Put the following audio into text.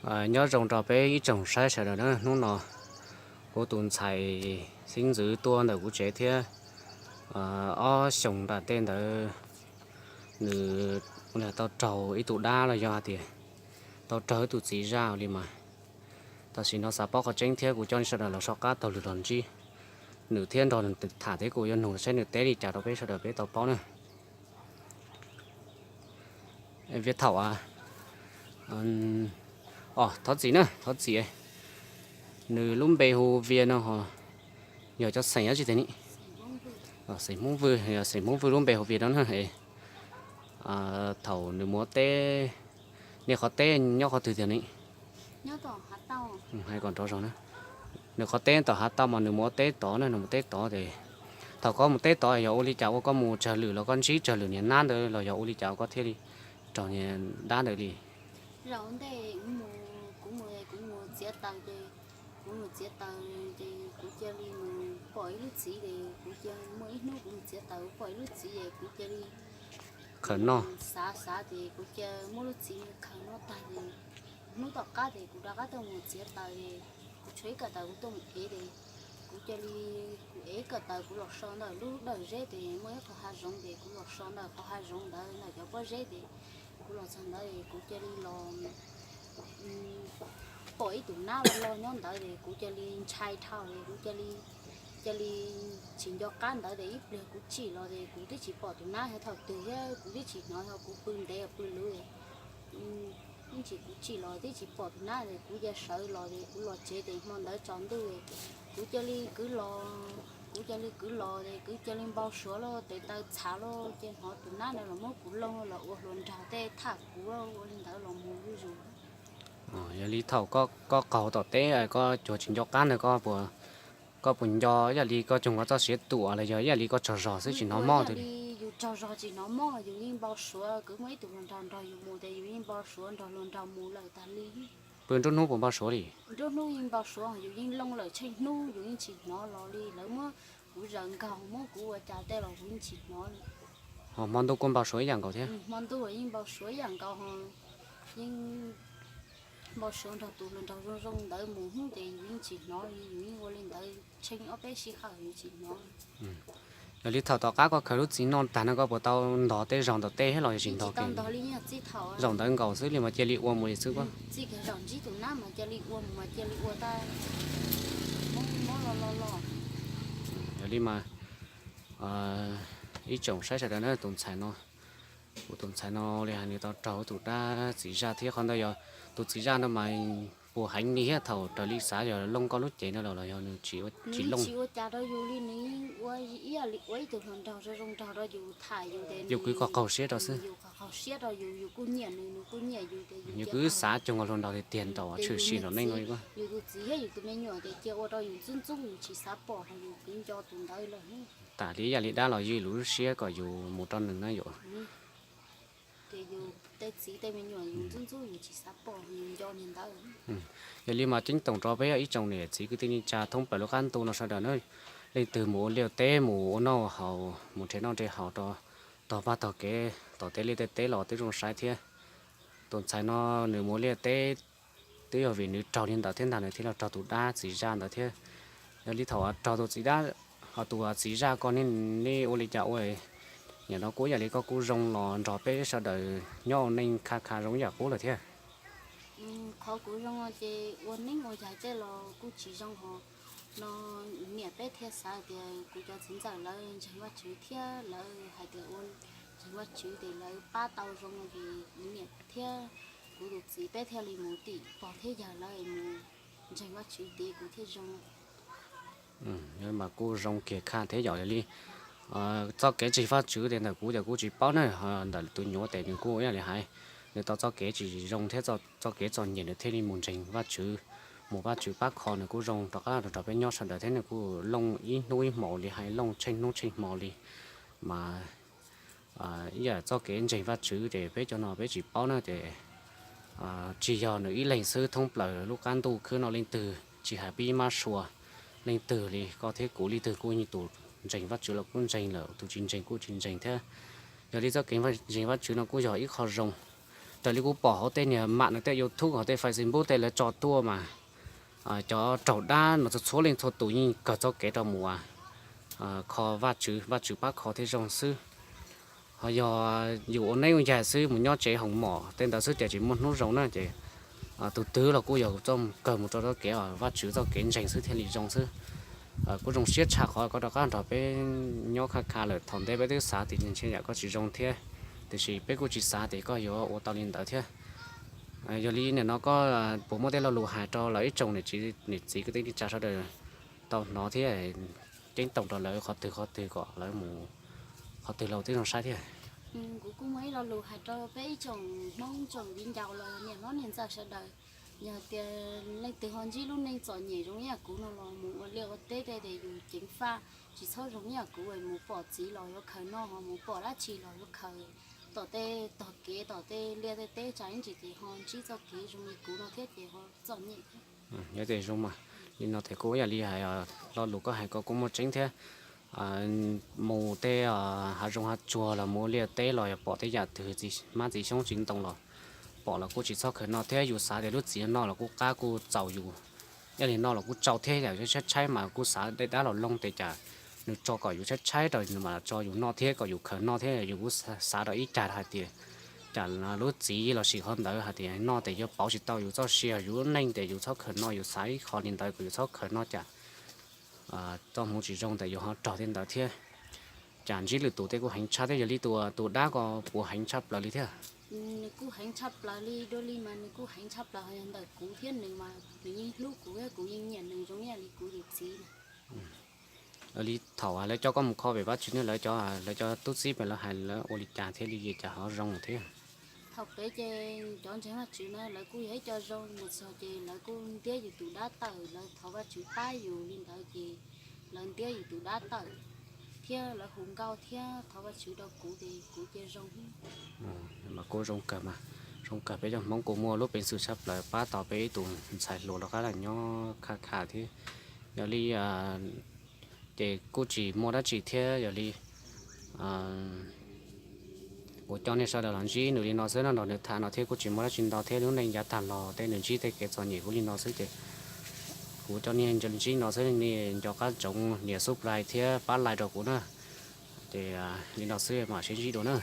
Nyob zoo rau peb ib tsoom saib sawv daws na, hnub no kuv tus ntxhais xeeb ntxwv tuaj ntawm kuv tsev thiab ob xyoos nram tej ntawd nws ua li tau raug ib tug dab los yog hais tias tau raug ib tug txiv zaj li mas. Tam sim no xav paub qhov tseeb thiab kuv coj nej sawv daws los soj qab taug lw los ntsib. Nws thiab nrog nws tham thiab kuv yuav nug saib nws teb li cas rau peb sawv daws peb tau paub na. Viaj thaum a, thov txim na, thov txim. Nws lub npe hu Viaj no ho, yog cov xeem dab tsi tiag ni? Xeem Hmoob Vwj, yog xeem Hmoob Vwj lub npe hu Viaj no na. Thaum nws mus ua teb, nej qhov teb nyob qhov twg tiag ni? Hais kom nrov zog na. Nws qhov teb tom hav tauj mas nws mus ua teb tod na, nws mus teb tod ces, thaum koj mus teb tod yog ua li cas ua koj mus tsawg lwm los koj ntsib tsawg lwm niag nab ntawd los yog ua li cas koj thiaj li raug niag dab ntawd li? Zaum ntej kuv mus, kuv mus txiav taws ces, kuv mus txiav taws ces kuv cia li mus pom ib lub txiv ces kuv cia, muaj ib hnub kuv mus txiav taws kuv pom ib lub txiv es kuv cia li khaws noj, xav xav ces kuv cia muab lub txiv khaws noj tag ces hnub tom qab ces kuv rov qab tuaj mus txiav taws ces kuv tshuav ib kawm taws kuv tuaj mus ev ces kuv cia li, kuv ev ib kawm taws kuv los so ntawm lub dawm zeb ces muaj ib qho hav zoov ces kuv los so ntawm qhov hav zoov ntawd ntawm cov pob zeb ces kuv los txog ntawd es kuv cia li los pom ib tus nab loj loj nyob ntawd es kuv cia li ntshai dhau es kuv cia li, cia li tsis nco qab ntawd es ib pliag kuv tsim los es kuv twb tsis pom tus nab yog thaum twg thiab kuv twb tsis hnov yog kuv pw ntev pw luv es ib ntsis kuv tsim los twb tsis pom tus nab es kuv cia sawv los es kuv los tsev ces hmo ntawd tsaus ntuj es kuv cia li kwv los, kuv cia li kwv los es kuv cia li npau suav loj tes taw txhav loj cia hnov tus nab ntawd los muab kuv looj los ua hluas nraug tej tham kuv ua li ntawd los mus zuj zus. Yog li thaum koj qaug tom teb koj cuag tsis nco qab ntawd koj puas, koj puas nco ib yam li koj cuag koj txoj sia tuam los yog ib yam li koj tsaug zog xwb tsis hnov mob tiag li? Yus tsaug zog tsis hnov mob yus yeej npau suav, kwv muaj ib tug hluas nraug nrog yus mus ces yus yeej npau suav nrog hluas nraug mus lawm tas li. Pw nruab hnub puas npau suav li? Nruab hnub yeej npau suav, yus yeej looj lawm tsheej hnub yus yeej tsis hnov los li, lawv muab kuv zaws nkaug muab kuv ua cas tej los kuv yeej tsis hnov li. Ho hmo ntuj kuj npau suav ib yam nkaus thiab? Hmo ntuj los yeej npau suav ib yam nkaus ho, yeej npau suav nrog tus hluas nraug zoo zoo ntawd mus hnub ces yus yeej tsis hnov li, yus yeej ua li ntawd tsheej ob peb sij hawm yus tsis hnov. Yog li thaum tom qab koj khaws lub txiv noj tag no koj puas tau ntog tej zaum ntawm teb thiab los yog tsis ntog kiag? Zaum ntawd nkaus xwb li mas cia li ua mus li xwb koj? Txij kiag zaum ntsib tus nab mas cia li ua mus mas cia li ua tas mob mob loj loj loj. Yog li mas ib tsoom saib sawv daws na, tus ntxhais no, kuv tus ntxhais no li hais nws tau raug tus dab txiv zaj thiab qhov ntawd yog tus txiv zaj no mas puas heev li thiab thaum raws li xav yog looj koj lub cev no los los yog nws tsis, tsis looj? Tsis ua cas rau yus li, nws yeej ua ib yam li ua ib tug hluas nraug zoo zoo nraug rau yus tham yus ces yus kwv kom qaug siab rau xwb. Yus kom qaug siab rau yus, yus kuj nyiam nws, nws kuj nyiam yus ces yus kwv xav cuag nkaus hluas nraug tiag tiag ntaus tshwm sim nraum neej no li. Yus tus txiv thiab yus tus me nyuam ces cia ua rau yus ntxub ntxub yus tsis xav pom los yus kwv nco tus ntawd lawm. Tas li ib yam li dab los ywj lub siab kom yus mus rau nws na yom. Ces yus tej txiv tej me nyuam yus ntxub ntxub yus tsis xav pom yus nco niag ntawd. Yog li mas ceeb toom rau peb ib tsoom niam txiv kwv tij neej tsa thoob plaws lub qab ntuj no sawv daws na, leej twg mus ua liaj teb mus ua noj haus mus nrhiav noj nrhiav haus rau tog paj tog kev tom tej liaj tej teb los twb zoo saib thiab. Tus ntxhais no nws mus ua liaj teb twb yog vim nws raug li ntawd thiab ntag nws thiaj li raug tus dab txiv zaj ntawd thiab. Yog li thaum raug tus txiv dab, ho tus txiv zaj ko ne, neb ua li cas ua? Nim no kuj yam li koj kuj zoo los nrog peb sawv daws nyob ua neej kha kha zoo ib yam qub lawm thiab. Qhov kuv zoo ces ua neeb ua yaig tej los kuj tsis zoo ho. No niam peb thiaj xav tias kuv cov txiv ntxawm lawv ntseeg Vajtswv thiab lawv hais tias ua ntseeg Vajtswv ces lawv pab tau zoo ces kuv niam thiab kuv tus txiv peb thiaj li mus tim pog thiab yawg lawv mus ntseeg Vajtswv ces kuv thiaj zoo. Mas kuj zoo kiag kha thiab yom. Yog li txoj kev ntseeg Vajtswv ces ntawm kuv ces kuv tsis paub na, ntawm tus nyuam tes nws kuj ib yam li hais, nws tau txoj kev tsis zoo thiab txoj kev txom nyem nws thiaj li mus ntseeg Vajtswv, mus Vajtswv pab kho nws kuj zoo rov qab los rau peb nyob sawv daws thiab nws kuj looj ib hnub ib hmos li hais looj tsheej hnub tsheej hmo li. Mas ib yam txoj kev ntseeg Vajtswv ces peb cov no peb tsis paub na ces tsis yog nws ib leeg xwb, thoob plaws lub qab ntuj khwb no leej twg tsis hais pib mab sua, leej twg li koj thiab kuv leej twg kuj yeej tus ntseeg Vajtswv los kuj ntseeg lawm, tus tsis ntseeg kuj tsis ntseeg thiab. Yog li txoj kev ntseeg Vajtswv no kuj yog ib qho zoo, Raws li kuv pom hauv tej niag mam no tej YouTube hauv tej Facebook tej lawv tso tuaj mas cov raug dab no txhua txhua leej txhua tus yeej kawg txoj kev rau mus kho Vajtswv, Vajtswv pab kho thiaj zoo xwb. Ho yog yus ua neeb ua yaig xwb mus nyob tsev hoos mom tej ntawd xwb ces tsis muaj hnub zoo na ces tus twg los kuj yog kawg mus rau txoj kev Vajtswv txoj kev ntseeg xwb thiaj li zoo xwb. Kuj zoo siab tshaj qhov koj rov qab nrog peb nyob khaj kha lawm, thaum ntej peb twb xav tias ntshe yam koj tsis zoo thiab, tiam sis peb kuj tsis xav tias koj yuav ua tau li ntawd thiab. Yog li nim no koj puas muaj tej lo lus hais rau lawv ib tsoom niam txiv kwv tij neej tsa sawv daws tau hnov thiab ceeb toom rau lawv qhov twg qhov twg kom lawv mus qhov twg los twb zoo saib thiab? Kuv kuj muaj ib lo lus hais rau peb ib tsoom Hmoob tsoom viv ncaus los niam hlob niam ntxawm sawv daws, yog tias leej twg ho ntsib lub neej txom nyem zoo ib yam kuv no los mus ua liaj ua teb tej tias yus ceev faj, tsis txhob zoo ib yam kuv mus pom txiv los yuav khaws noj, ho mus pom dab tsi los yuav khaws, tom tej tog kev tom tej liaj tej teb tsam ib ntsis ces ho ntsib txoj kev zoo li kuv no thiab ces ho txom nyem thiab. Yog tias zoo mas li no ces kuj ib yam li hais lo lus koj hais ko kuj muaj tseeb thiab. Mus tej hav zoov hav tsuag los mus ua liaj teb los yog pom tej yam twg txiv hmab txiv xyoob txiv ntoo los pom los kuj tsis txhob khaws noj thiab. Yus xav tias lub txiv noj los kuj qab kuj txaus yus, ib yam li noj los kuj tsau thiab. Yam tshaib tshaib mas kuj xav dej dab los looj tes cas nws tso kom yus tshaib tshaib rau nws mam tso yus noj thiab kom yus khaws noj thiab. Yus kuj xav rau ib cag hais tias cas lub txiv los sis qhov ntawd hais tias noj tes yuav pauv tsis tau yus txoj sia yus lub neej tes yus txhob khaws noj, yus xav ib qho li ntawd kom yus txhob khaws noj cas txoj hmoov tsis zoo tes yus ho rog thiab ntawd thiab. Cas ntsib lwm tus tej kuj heev tshaj thiab, yog li tus, tus dab ko puas heev tshaj plaws li thiab? Nws kuj heev tshaj plaws li, dua li mas nws kuj heev tshaj plaws, ho yog ntawm kuv thiab nws mas nws yeej hlub kuv thiab kuv yeej nyiam nws zoo ib yam li kuv tus txiv na. Li thaum lawv coj koj mus kho pem Vajtswv ne, lawv cov, lawv cov tub txib pem lawv hais lawv ua li cas thiaj li cas ho zoo thiab? Thaum pem ces cov ntseeg Vajtswv na lawv kuj yog ib co zoo, mus txog ces lawv kuj ntiab yus tus dab tawm, lawv thov Vajtswv pab yus li ntawd ces lawv ntiab yus tus dab tawm thiab lawv hu nkauj thiab thov Vajtswv rau kuv ces kuv cia zoo. Mas kuj zoo kawg mas, zoo kawg peb cov Hmoob kuj muaj lub peev xwm tshaj plaws pab tau peb ib tus ntxhais hluas rov qab los nyob khaj kha thiab. Yog li ces kuj tsis muaj dab tsi thiab, yog li kuv coj nej sawv daws los ntsib nws li no xwb no, nrog nws tham no thiab kuj tsis muaj dab tsi ntau thiab, lub neej yav tag los tej nws ntsib tej kev txom nyem kuj li no xwb ces kuv coj nej ntsib no xwb, nej nco qab ntsoov nias subscribe thiab pab like rau kuv na. Ces li no xwb mam sib ntsib dua na.